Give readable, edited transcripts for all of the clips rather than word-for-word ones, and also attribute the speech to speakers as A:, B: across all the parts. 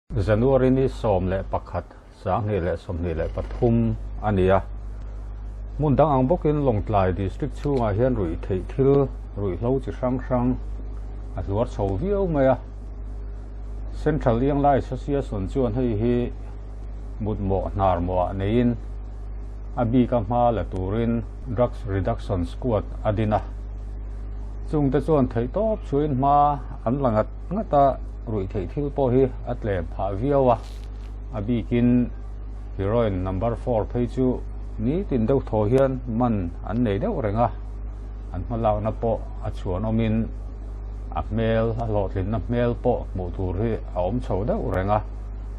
A: January ni 11, 2023 a ni a. Hmun dang ang bawkin Lawngtlai District chhungah hian ruih theih thil ruihhlo chi hrang hrang a hluar chho viau mai a. Central Ianglai Association chuan hei hi mutmawh hnarmawhah neiin a bika hma la turin Drugs Reduction Squad a din a. Chungte chuan theihtawp chhuahin hma an la ngat ngat a, ruih theih thil pawh hi a tlem phah viau a, a bikin heroin number four phei chu nitin deuh thaw hian man an nei deuh reng a, an hmalakna pawh a chhuan awmin a hmel a hlawhtlinna hmel pawh hmuh tur hi a awm chho deuh reng a,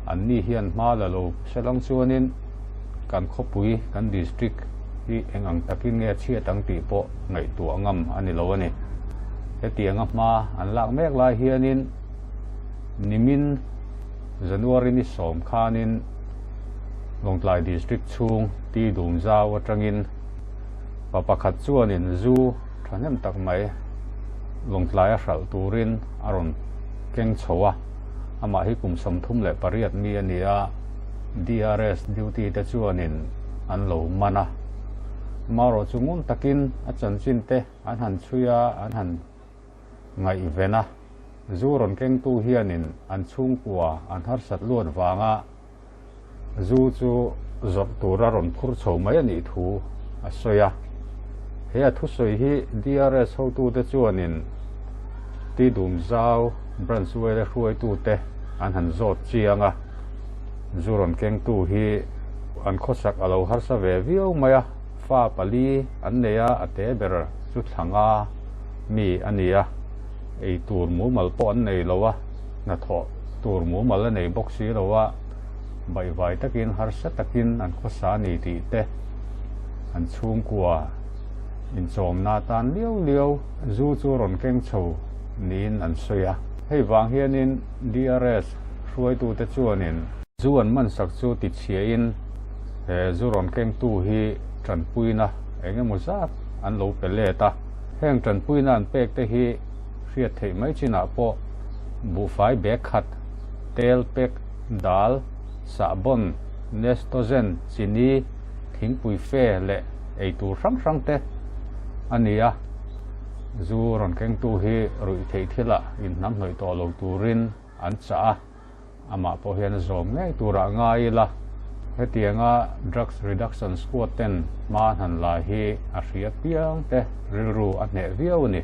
A: an ni hian hma la lo hre lang chuanin kan khawpui kan district hi eng ang takin nge a chhiat ang tih pawh ngaihtuah ngam a ni lo a ni. Hetianga hma an lak mek lai hianin nimin January ni sawm khanin Lawngtlai District chhung Ti Dum Zau atangin pa pakhat chuanin zu thahnem tak mai Lawngtlai a hralh turin a rawn keng chho a, amah hi kum 38 mi a ni a, DRS duty te chuanin an lo man a. Marawh chu ngun takin a chanchin te an han chhui a, an han ngaihven a. Zu rawn kengtu hianin an chhungkua an harsat luat vanga zu chu zawrh tura rawn phur chho mai a nih thu a sawi a. He a thusawi hi DRS hotute chuanin Tidum Zau Branch Wele hruaitute an han zawt chiang a. Zu rawn kengtu hi an khawsak a lo harsa ve viau mai a, fa pali an nei a, a te ber chu thla nga mi a ni a, ei tur mumal pawh an nei lo a, hnathawh tur mumal a nei bawk si lo a, baihvai takin harsa takin an khawsa a ni tih te an chhungkua inchawmna atan liau liau zu chu rawn keng chho niin an sawi a. Hei vang hianin DRS hruaitute chuanin zu an mansak chu tichhiain he zu rawn kengtu hi tanpuina eng emaw zat an lo pe let a. Heng tanpuina an pek te hi hriat theih mai chinah pawh buhfai bag khat, tel pek, dal, sahbawn, nestogen, chini, thingpui fe leh eitur hrang hrang te a ni a. Zu rawn kengtu hi ruih theih thilah inhnamhnawih tawh lo turin an chah a, amah pawh hian a zawm ngei turah ngai ila, hetianga Drugs Reduction Squad ten hma an han la hi a hria piang te rilru a hneh viau a ni.